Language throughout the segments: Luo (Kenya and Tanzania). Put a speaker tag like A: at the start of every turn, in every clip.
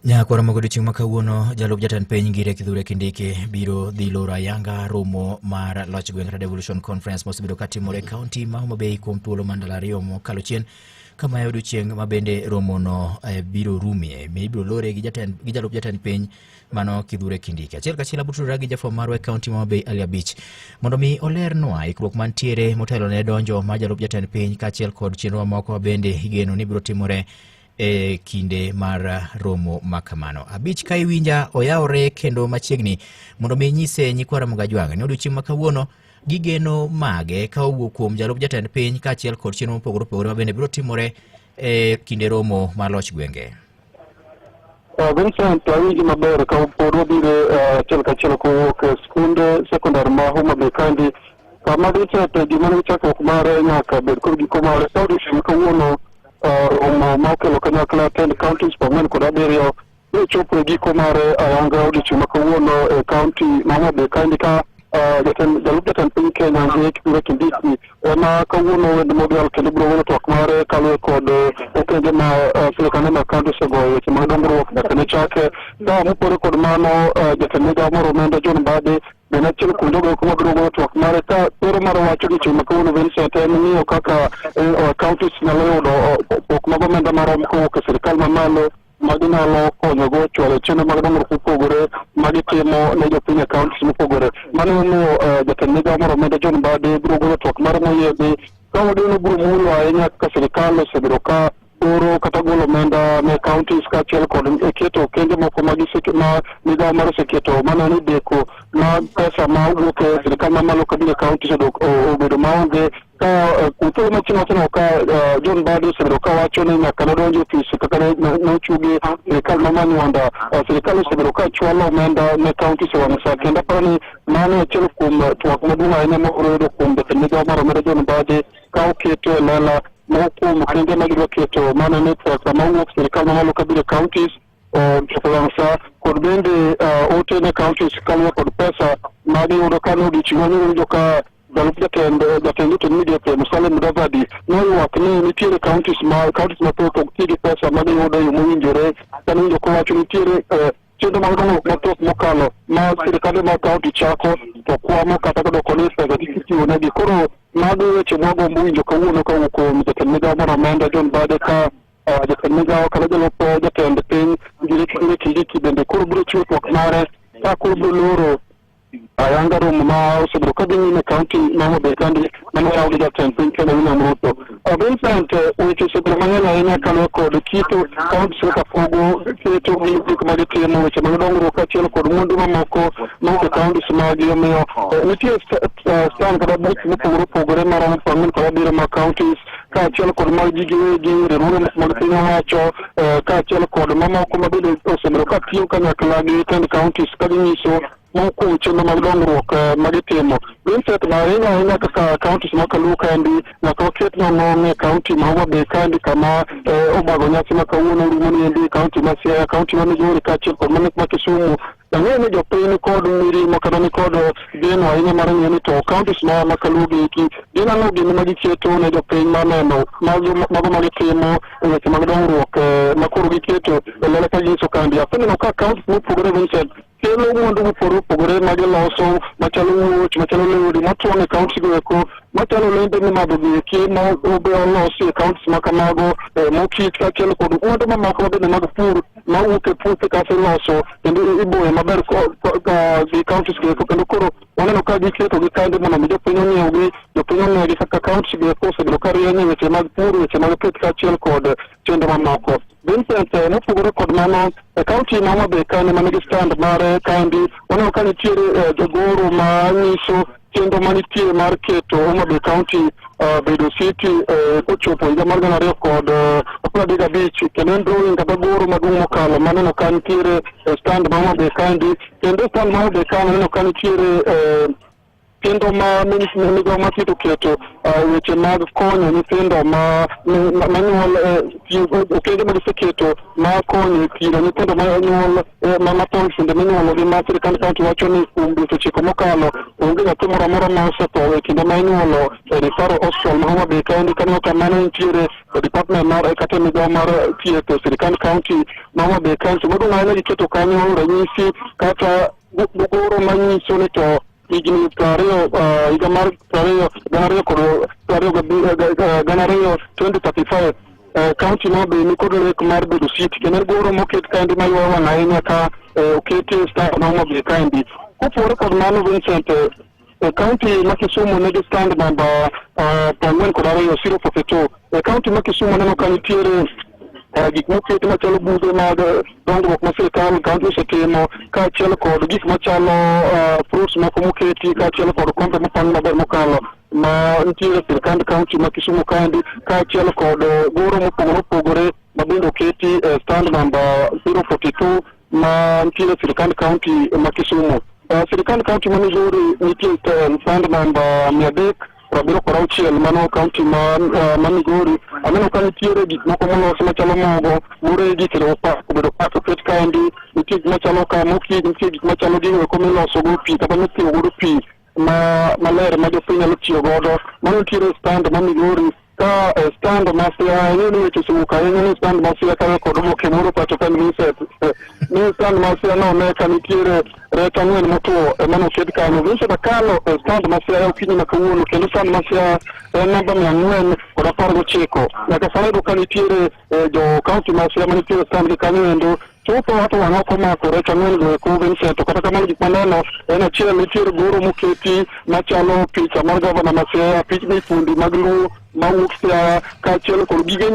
A: Nyakwara mogo odiochieng' ma kawuono, jalup jatend piny Ngire Kithure Kindiki biro dhi loro ayanga romo mar loch gweng' kata Devolution Conference mosebedo katimore e kaunti ma Homa Bay kuom thuolo mar ndalo 2 mokalo chien, kama e odiochieng' ma bende romono biro rumie, mi ibiro lore gi jatend, gi jalup jatend piny mano Kithure Kindiki. Achiel kachiel abiro tudora gi jafwambo marwa e kaunti ma Homa Bay Ali Abich mondo mi olernwa ikruok mantiere motelo ne donjo mar jalup jatend piny kaachiel kod chenro mamoko ma bende igeno ni biro timore e kinde mar romo ma kamano. Abich ka iwinja oyawore kendo machiegni mondo mi inyise nyikwa Ramogi Ajwang' ni odiochieng' ma kawuono gigeno mage ka owuok kuom jalup jatend piny kaachiel kod chenro mopogore opogore ma bende biro timore e kinde romo mar loch gwenge.
B: Vincent, awinji maber ka pod wabiro achiel kachiel kowuok e skunde sekondar ma Homa Bay kandi kama Vincent gima nigi chakruok mare nyaka bed kod giko mare ka odiochieng' ma kawuono romo ma okelo kanyakla tend counties 47 biro chopo e giko mare ayanga odiochieng' ma kawuono e county ma Homa Bay kandi ka jalup jatend piny Kenya Ngire Kithure Kindiki ema kawuono wend modhial kendo biro golo twak mare kaluwore kod okenge ma sirkande mag kaunti osegoyo weche mag dongruok nyaka ne chake. Ka mopogore kod mano, jatend migawo mar omenda John Mbadi bende achiel kuom jogo eko mabiro golo twak mare ka thuolo mar wacho odiochieng' ma kawuono Vincent en ng'iyo kaka counties nyalo yudo pok mag omenda marom kowuok e sirkal mamalo ma ginyalo konyogo chwalo chenro mag dongruok mopogore ma gitimo ne jopiny e counties mopogore. Mano emomiyo jatend migawo mar omenda John Mbadi biro golo twak mare moyiedhi ka wageno biro mulo ahinya kaka sirkal osebedo ka oro kata golo omenda ne counties kaachiel kod keto okenge moko ma ma migawo mar oseketo mano ni deko mag pesa ma wuok e sirkal mamalo kabiro e counties obedo maonge ka thuolo machielo waseneno ka John Mbadi osebedo ka wacho ni nyaka nodonj e ofis kaka nochugi sirkal ma Manyuanda, sirkal osebedo ka chwalo omenda ne counties e wang' sa kendo aparo ni mano achiel kuom twak maduong' ahinya ma wabiro yudo kuom jatend migawo mar omenda John Mbadi ka oketo e lela moko kuom okenge ma gidwa keto mano ni pesa mawuok sirkal mamalo kabiro e counties chopo wang' sa kod bende ote ne counties kaluwore kod pesa ma giyudo ka ne odiochieng' ma winjo ka jalup jatend jatend jotend migepe Musalia Mudavadi noywak ni nitiere counties ma counties mathoth ok ti gi pesa ma giyudo e yo mowinjore. Kane winjo kowacho nitiere chenro mag dongruok mathoth mokalo ma sirkande mag county chako to kwamo kata kodoko ni pesa kik ichiwo negi. Koro mago weche mwagombo winjo kawuono kawuok kuom jatend migawo mar omenda John Mbadi ka jatend migawo kata jalup jatend piny Ngire Kithure Kindiki bende koro biro chiwo twak mare ka koro biro loro ayanga romo ma osebedo ka dhi nyime e kaunti ma Homa Bay kandi mane oyaw gi jatend piny Kenya William Ruto. Vincent, weche osebedo mang'eny ahinya kaluwore kod keto counties kaka pogo keto gi gik ma gitimo weche mag dongruok kaachiel kod mwandu mamoko mawuok e counties maggi. Omiyo nitie stand kata booth mopogore opogore maromo 47 mag counties kaachiel kod mag ji giwegi, riwruoge moko mag piny owacho, kaachiel kod mamoko ma bende osebedo ka tiyo kanyakla gi tend counties ka ginyiso moko kuom chenro mag dongruok ma gitimo. Vincent, ahinya ahinya kaka counties ma Kaluo kaendi nyaka waket nong'ong e county ma Homa Bay kaendi kama obago nyasi ma kawuono rumo ni endi, county ma Siaya, county ma Migori kaachiel kod ma Kisumu. Ang'eyo ni jopiny ni kod mirima kata ni kod geno ahinya mar ng'eyo ni to counties ma Kaluo gi eki gin ang'o gini ma giketo ne jopiny mar neno mago ma gitimo e weche mag dongruok ma koro giketo e lela ka ginyiso kambi. Aseneno ka counties mopogore, Vincent, kelo mwandu mopogore opogore ma giloso machalo wuoch, machalo lewni motwang' e counties go eko, machalo lembe mimadho gi eki ma obe olosi e counties ma kamago, mokich kaachiel kod mwandu mamoko mabende mag pur mawuok e puothe kaso iloso kendo iboyo maber gi counties go eko kendo koro waneno ka giketo gi kandi mondo mi jopiny ong'iewgi, jopiny ong'egi kaka counties go eko osebedo ka rieny e weche mag pur, weche mag pith kaachiel kod chenro mamoko. Vincent, mopogore kod mano, e county ma Homa Bay kani manigi stand mare kandi, waneno ka nitiere jogoro ma nyiso chenro manitie mar keto Homa Bay County bedo city kochopo higa mar 2035, kendo en drawing kata goro maduong' mokalo maneno ka nitiere e stand ma Homa Bay kandi. Kendo stand ma Homa Bay kandi aneno ka nitiere Kendo ma migawo mar thieth oketo weche mag konyo nyithindo ma manyuol, okenge ma giseketo mar konyo e thiro nyithindo manyuol ma tho e kinde minyuologi, ma sirkand kaunti wacho ni kuom dweche 9 mokalo onge nyathi moro amora ma osetho e kinde ma inyuolo e referral hospital ma Homa Bay kaendi. Kaneno ka mano nitiere e department mar kata e migawo mar thieth e sirkand kaunti ma Homa Bay kaunti. Maduong' ahinya, giketo kanyo ranyisi kata goro manyiso ni to higni 20, higa mar 20 20 20 kod 2000 2035, kaunti no be nikod lek mar bedo city, kendo en goro moket kaendi maywayo wang' ahinya ka oketi e stand ma Homa Bay kaendi. Kopogore kod mano, Vincent, e kaunti ma Kisumu nigi stand namba 42, 042. E kaunti ma Kisumu aneno ka nitiere gik moketi machalo buge mag dongruok ma sirkal kaunti osetimo, kaachiel kod gik machalo fruits moko moketi, kaachiel kod kombe mopang maber mokalo ma nitiere e sirkand kaunti ma Kisumu kaendi, kaachiel kod goro mopogore opogore ma bende oketi e stand namba 042 ma nitiere e sirkand kaunti ma Kisumu. Sirkand kaunti ma Migori nitie stand namba 376. Mano kaunti ma Migori. Aneno ka nitiere gik moko molos machalo mogo moregi kendo opak obedo pak oket kaendi. Nitie gik machalo ka mokik, nitie gik machalo gigo eko miloso go pi kata mithiwo godo pi ma maler ma jopiny nyalo tiyo godo. Mano nitiere stand ma Migori. Ka e stand ma Siaya, ing'eyo ni weche osewuok ahinya ni stand ma Siaya kawe kod oboke moro pacho ka Vincent, ni stand ma Siaya no ne ka nitiere rech 4 motwo ema noket kanyo. Vincent, akalo e stand ma Siaya okinyi ma kawuono, kendo stand ma Siaya en namba 419. Nyaka sani yudo ka nitiere jo kaunti ma Siaya manitiere stand gi kanyo endo. Chutho hata wang'a ok omako rech 4 go eko, Vincent, to kata kamano gik maneno en achiel, nitiere goro moketi machalo picha mar gavana ma Siaya, pichni fundi mag Luo mawuok Siaya, kaachiel kod gige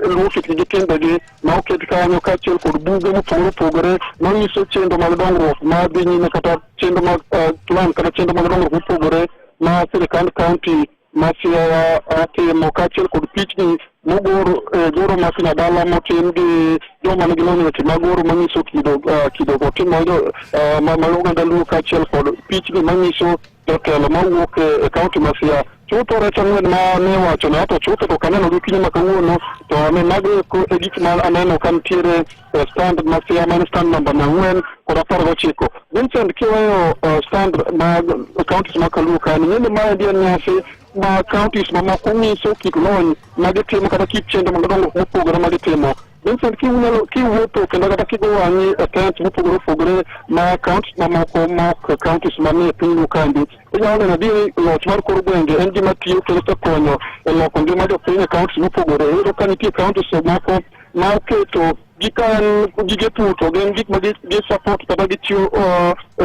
B: Luo kitgi gi timbegi ma oket kanyo, kaachiel kod buge mopogore opogore manyiso chenro mag dongruok ma dhi nyime, kata chenro mag plan kata chenro mag dongruok mopogore ma sirkand kaunti ma Siaya timo, kaachiel kod pichni mogor goro ma Kinyadala motim gi joma nigi lony e weche mag goro manyiso kido go tim mag oganda Luo, kaachiel kod pichni manyiso jotelo mawuok e kaunti ma Siaya. Chutho rech 4 ma ne iwacho ne to chutho to ok aneno gokinyi ma kawuono, to ne mago eko e gik ma aneno ka nitiere e stand ma Siaya, ma en stand namba 419. Vincent, kiweyo stand mag counties ma Kaluo kae, ing'e ni maendi en nyasi ma counties mamoko nyiso kit lony ma gitimo kata kit chenro mag dongruok mopogore ma gitimo. Vincent, kiwuotho kendo kata kigo wang'i e tent mopogore opogore ma counties mamoko ma ok counties manie piny Luo kaendi, inyalo neno adieri loch mar kor gwenge en gima tiyo kendo osekonyo e loko ngima jopiny e counties mopogore. Iyudo ka nitie counties moko ma oketo gi ka en gige pur, to gin gik ma gi support kata gichiwo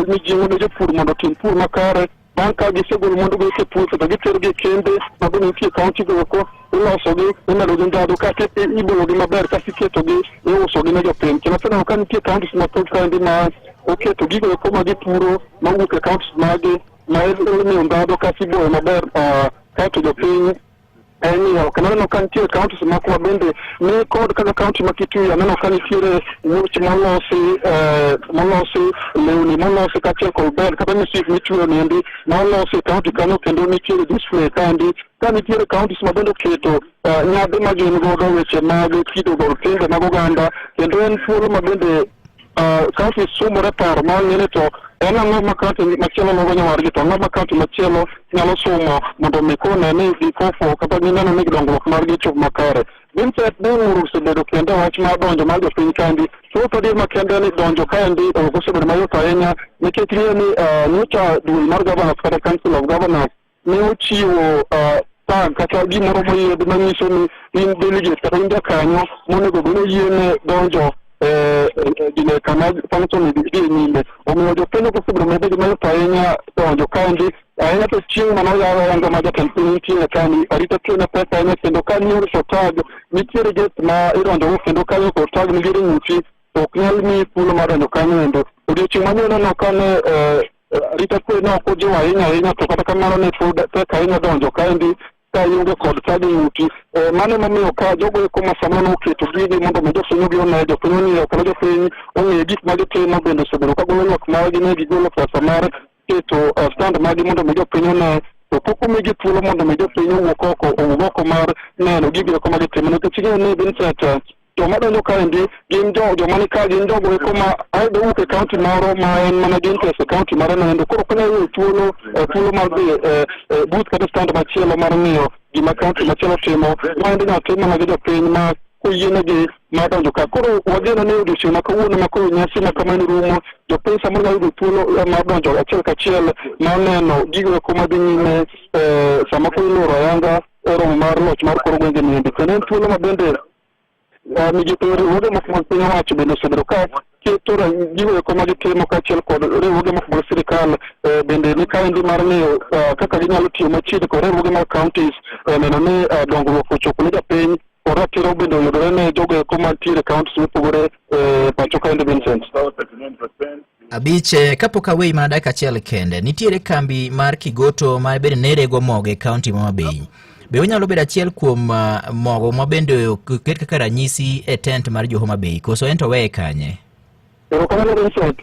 B: mijing'o ne jopur mondo otim pur makare. Bang' ka gisegolo mwandu go e puothe, to giterogi e kembe ma bende nitie e kaunti go eko, ilosogi, imedogi ndhadhu, kasto ibologi maber, kasto iketogi, iusogi ne jopiny. Kendo aseneno ka nitie counties mathoth kaendi ma oketo gigo eko ma gipuro mawuok e counties magi ma imiyo ndhadhu, kasto iboyo maber, kaeto jopiny ing'iewo. Kendo aneno ka nitie counties moko ma bende ni kod kaka county ma Kitui, aneno ka nitiere wuoch molosi, lewni molosi, kaachiel kod bel kata misik michweyo niendi ma olosi e county kanyo, kendo nitiere display kaendi. Ka nitiere counties ma bende oketo nyadhi ma gin godo weche mag kido kod timbe mag oganda, kendo en thuolo ma bende counties sumore paro ma ng'e ni to en ang'o ma county machielo logo nyawadgi, to ang'o ma county machielo nyalo sumo mondo mi kone ni gikofo kata gineno ni dongruok margi chopo makare. Vincent, ne ng'ur osebedo kendo e wach mar donjo mar jopiny kaendi. Chutho adier makende ni donjo kaendi ok osebedo mayot ahinya, nikech ing'eyo ni nyocha duol mar governors kata Council of Governors ne ochiwo tag kata gimoro moyiedhi manyiso ni in delegate kata in jakanyo monego bed ni oyiene donjo gine kama function dhi nyime. Omiyo jopiny ok osebedo mabedo mayot ahinya donjo kaendi, ahinya to chieng' mane oyaw ayanga ma jatend piny nitiere kaendi, arita kwe ne pek ahinya. Kendo ka nionge kod tag, nitiere gate ma idonjogo, kendo ka ionge kod tag migero ng'uti to ok nyal miyi thuolo mar donjo kanyo endo. Odiochieng' mane oneno kane arita kwe ne ok ojiwo ahinya ahinya, to kata kamano ne pod tek ahinya donjo kaendi ka ionge kod tag e ng'uti. Mano emomiyo ka jogo eko ma samoro noketo gigi mondo mi jopiny obi one, jopiny ong'iew kendo jopiny ong'e gik ma gitimo, bende osebedo ka golo ywak margi ne gigolo pesa mar keto stand magi mondo mi jopiny one, to pok omigi thuolo mondo mi jopiny owuok oko, owuog oko mar neno gigo eko magitimo, nikech ing'eyo ni, Vincent, joma donjo kaendi gin jo joma ni ka gin jogo eko ma ayudo wuok e kaunti moro ma en mana gi interest e kaunti mare noendo. Koro ok onyal yudo thuolo mar dhi e booth kata stand machielo mar ng'iyo gima kaunti machielo timo. Maendi inyalo tim mana gi jopiny ma koyienegi mar donjo ka. Koro wageno ni odiochieng' ma kawuono ma koro nyasi ma kamano rumo, jopiny samoro nyalo yudo thuolo mar donjo achiel kachiel mar neno gigo eko madhi nyime sama koro iloro ayanga e romo mar loch mar kor gwenge niendi. Kendo en thuolo ma bende migepe, riwruoge moko mag piny owacho bende osebedo ka keto gigo eko ma gitimo, kaachiel kod riwruoge moko mag sirikal bende ni kaendi mar ng'iyo kaka ginyalo tiyo machiegni kod riwruoge mag counties neno ni dongruok ochopo ne japiny kod ratiro bende oyudore ne jogo eko mantiere e counties mopogore pacho kaendi, Vincent.
A: 5. Kapok aweyi mana dakika achiel kende, nitiere kambi mar Kigoto ma bende ne rego mogo e kaunti ma Homa Bay. Be onyalo bedo achiel kuom mogo ma bende oket kaka ranyisi e tent mar jo Homa Bay, koso en to weye kanye?
B: Erokamano, Vincent.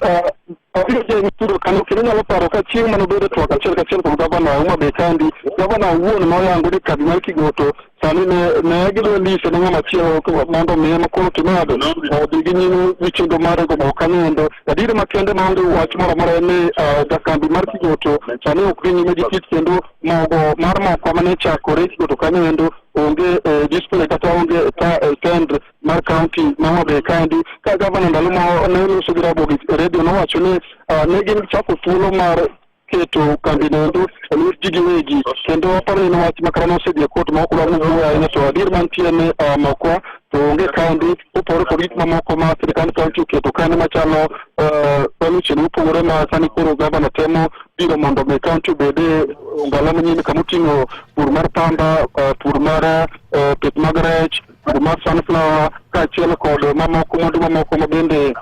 B: Abiro je studio kanyo kendo nyalo paro ka chieng' manobedo twak achiel kachiel kod gavana Homa Bay kandi, gavana owuon noyango ni kambi mar Kigoto sani ne gidwa lease ne ng'ama chielo mondo omiye ma koro timado odhi gi nyime gi chenro mar rego moko kanyo endo. Adier makende maonge wach moro amora en ni kambi mar Kigoto sani ok dhi nyime gi tich, kendo mogo mar mokwa mane chakore Kigoto kanyo endo onge display kata onge stand mar county ma Homa Bay kaendi. Ka gavana ndalo ma ne oloso gi Ramogi e redio nowacho ni ne gin chako thuolo mar keto kambi noendo e lwet ji giwegi, kendo aparo ni en wach ma kata nosedhi e court ma ok dwar ni wuoyo ahinya. To adier mantie ni mokwa to onge kaendi, kopogore kod gik mamoko ma sirikand county oketo kanyo machalo solution mopogore ma sani koro gavana temo biro mondo mi county obed e ongala manyien, kama oting'o pur mar pamba, pur mar pith mag rech, pur mar sunflower, kaachiel kod mamoko, mwandu mamoko ma bende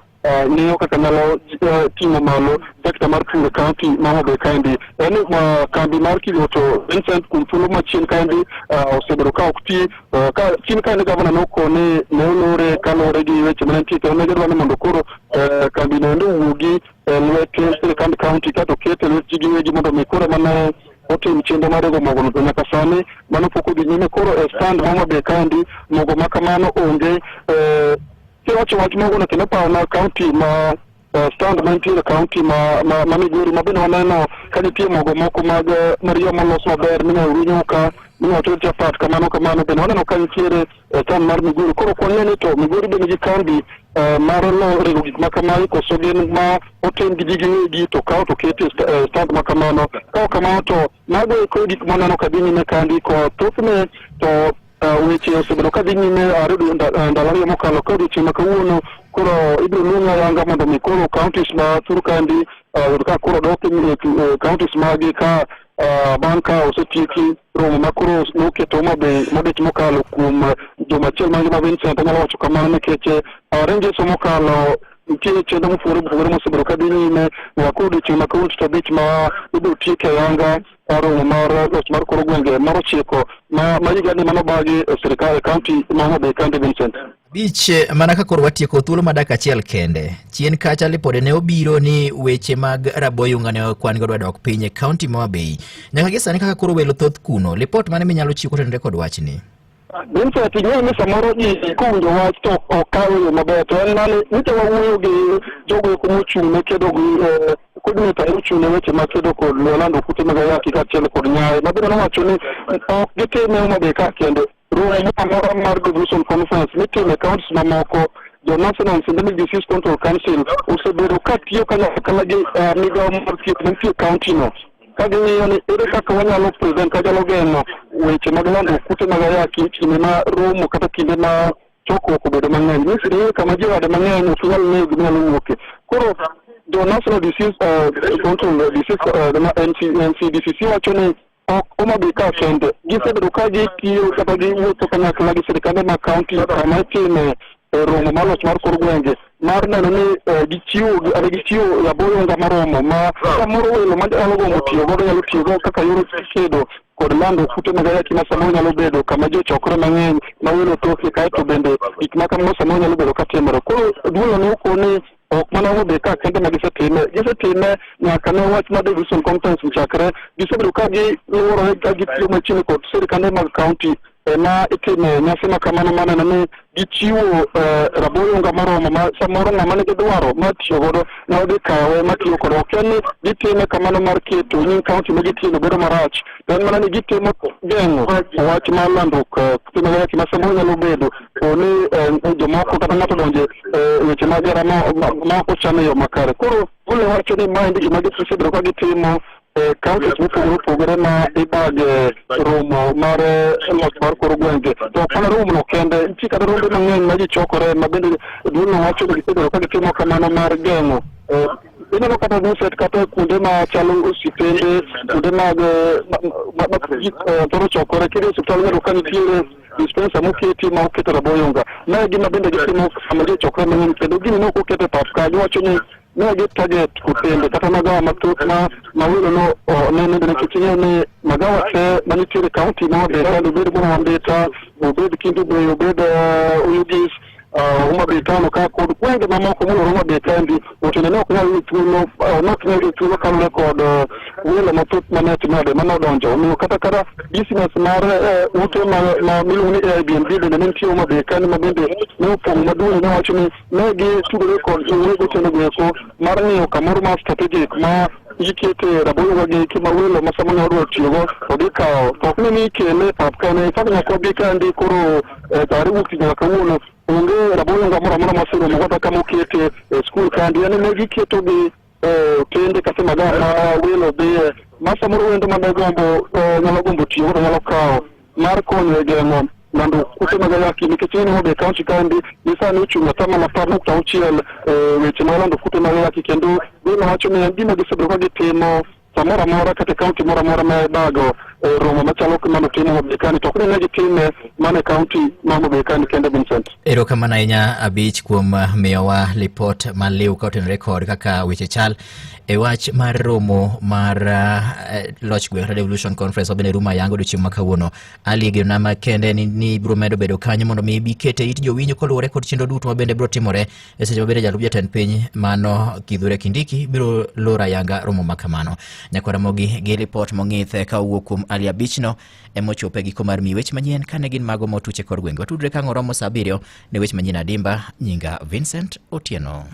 B: ng'iyo kaka nyalo ting'o malo sekta mar pur e county ma Homa Bay kaendi. En ni kambi mar Kigoto, Vincent, kuom thuolo machien kaendi osebedo ka ok ti. Ka chien kaendi gavana nokone ne olore kaluwore gi weche mane nitie, kendo ne gidwa ni mondo koro kambi no endo owuogi e lwet sirikand county kato kete e lwet ji giwegi mondo mi koro mane otim chenro mar rego mogono. To nyaka sani mano pok odhi nyime. Koro e stand ma Homa Bay kaendi mogo ma kamano onge. Kiwacho wach mogono kendo parona county ma stand mantiere county ma Migori, ma bende waneno ka nitie mogo moko mag mariwa molos maber minyalo ru nyuka, minyalo ted chapat, kamano kamano bende waneno ka nitiere e stand mar Migori. Koro ok wang'e ni to Migori bende nigi kambi mar rego gik ma kamagi, koso gin ma otim gi ji giwegi to kaw to keti e stand ma kamano. Ka ok kamano to mago eko gik maneno ka dhi nyime kandi ko thothne to weche osebedo ka dhi nyime are ndalo 2 mokalo. Ka odiochieng' ma kawuono koro ibiro luong ayanga mondo mi koro counties ma thur kandi oyud ka koro dok e counties magi ka bang' ka osetieki romo ma koro noketo Homa Bay modich mokalo kuom juma achiel mangima. Vincent, anyalo wacho kamano nikech are ngeso mokalo nitie chenro mopogore opogore mosebedo ka dhi nyime nyaka koro odiochieng' ma kawuono tich abich ma ibiro tiek ayanga romo mar loch mar kor gwenge mar 9 ma higani manobagi e sirikal e county ma Homa Bay kaendi, Vincent.
A: 5. Mana ka koro watieko thuolo ma dakika achiel kende, chien kacha lipode ne obiro ni weche mag raboyunga ne okwan godo dok piny e kaunti ma Homa Bay. Nyaka gi sani kaka koro welo thoth kuno, lipot mane minyalo chiwo kotenore kod wachni?
B: Vincent, ing'eyo ni samoro ji kowinjo wach to ok kaw e yo maber, to en mani nyicha wawuoyo gi jogo eko mochung' ne kedo gi coordinator mochung' ne weche mag kedo kod lando kute mag ayaki kaachiel kod nyaye ma bende nowacho ni ok gitime Homa Bay ka kende. Romo moro amora mar devolution conference mitimo e counties mamoko, jo National Endemic Disease Control Council osebedo ka tiyo kanyakla gi migawo mar thieth mantie e county no, ka ging'iyo ni ere kaka wanyalo prevent, wanyalo geng'o weche mag lando kute mag ayaki kinde ma romo kata kinde ma chokruok obedo mang'eny. Nyisi ni kama ji orade mang'eny ok inyal ng'eyo gima nyalo wuoke. Koro jo National Disease Control Disease ma NCDCC wacho ni ok Homa Bay ka kende, gisebedo ka gitiyo kata giwuotho kanyakla gi sirikande mag county kama itime romo mar loch mar kor gwenge mar neno ni gichiwo raboyunga maromo ma samoro welo manyalo gombo tiyo godo nyalo tiyo go kaka yor kedo kod lando kute mag ayaki ma samoro nyalo bedo kama ji ochokore mang'eny ma welo thothie, kaeto bende gik ma kamago samoro nyalo bedo ka timore. Koro duolo ne okone. Ok mana Homa Bay ka kende ma gisetime, gisetime nyaka ne wach mar devolution conference chakre. Gisebedo ka giluorore ka gitiyo machiegni kod sirkande mag county ema itime nyasi ma kamano, maneno ni gichiwo raboyunga moromo ma samoro ng'ama nigi dwaro mar tiyo godo nyalo dhi kawe matiyo kode. Ok en ni gitime kamano mar keto nying county ma gitiyo bedo marach, to en mana ni gitimo geng'o wach mar landruok kute mag ayaki ma samoro nyalo bedo ni jomoko kata ng'ato donje weche mag hera ma ok ochan e yo makare. Koro Ole wacho ni maendi gima gisebedo ka gitimo e counties mopogore opogore ma ibage romo mar loch mar kor gwenge. To ok mana romono kende, nitie kata rombe mang'eny ma ji chokore ma bende duolno wacho ni gisebedo ka gitimo kamano mar geng'o. Ineno kata Vincent, kata kuonde ma chalo osiptende, kuonde mag ma ji thoro chokore, kidhi e osiptal inyalo ka nitiere dispenser moketi ma oketo raboyunga. Mae gima bende gitimo sama ji ochokore mang'eny, kendo gini ne ok oket e pap ka. Giwacho ni ne gi target otende kata magawa mathoth ma welo no ne nende, nikech ing'eyo ni magawa te manitiere e county ma Homa Bay ka, obed Boma ma Mbita, obed Kendu Bay, obed Oyugis, Homa Bay town ka kod gwenge mamoko moluoro Homa Bay kandi, otende ne ok nyal yudo thuolo, ne ok nyal yudo thuolo kaluwore kod welo mathoth mane timade mane odonjo. Omiyo kata business mar ute ma miluongo ni Airbnb bende ne nitie Homa Bay kani, ma bende ne opong' maduong'. Ne wacho ni ne gitudore kod weg otende go eko mar ng'iyo kamoro ma strategic ma gikete raboyunga gi eki ma welo ma samoro nyalo dwaro tiyogo to dhi kawo, to ok ni ikele e pap kane. In fact, nyaka wabi kandi koro tare wuok tich nyaka kawuono onge raboyunga moro amora moseromo kata kama okete e skul kandi. Yani ne giketo gi otende kata magawa ma welo dhiye ma samoro wendo mane gombo nyalo gombo tiyogo to nyalo kawo mar konyo e geng'o lando kute mag ayaki, nikech ing'e ni Homa Bay County kaendi ni sani ochung' 6.6% e weche mag lando kute mag ayaki. Kendo duol wacho ni en gima gisebedo ka gitimo samoro amora kata e county moro amora ma ibago romo machalo kamano timo Homa Bay kani, to ok ni ne gitime mana e county ma Homa Bay kani kende, Vincent.
A: Erokamano ahinya Abich kuom miyowa lipot maliw ka otenore kod kaka weche chal e wach mar romo mar loch gweng' Devolution Conference mabende rumo ayanga odiochieng' ma kawuono. Ali, geno makende ni biro medo bedo kanyo mondo mi ibi kete it jowinjo koluwore kod chenro duto mabende biro timore e seche mabende jalup jatend piny mano Kithure Kindiki biro loro ayanga romo ma kamano. Nyakwar Ramogi gi lipot mong'ith ka owuok kuom Ali Abichno emochopo e giko mar miyi weche manyien kane gin mago motuche kor gwenge. Watudre ka ang' oromo saa 7 ne weche manyien adimba. Nyinga Vincent Otieno.